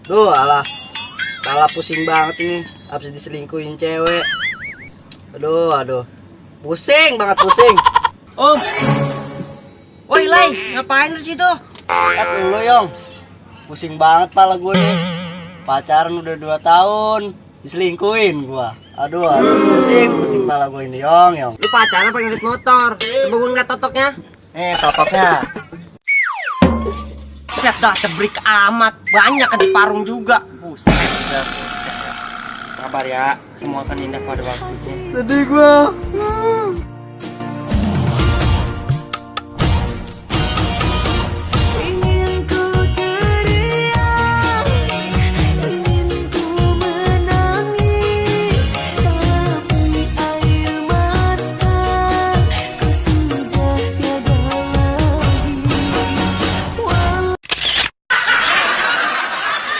Duh, alah. Kepala pusing banget ini. Habis diselingkuhin cewek. Aduh. Pusing banget, pusing. Om. Woi, Lai, ngapain lu situ? Lihat lu, Yong. Pusing banget pala gue nih. Pacaran udah 2 tahun, diselingkuhin gua. Aduh, pusing pala gue ini, Yong. Lu pacaran pakai ngeliat motor. Coba gua ngeliat totoknya. Totoknya. Set dah, cebrik amat. Banyak kan di parung juga. Buset. Kabar ya, semua akan indah pada waktunya. Sedih gua.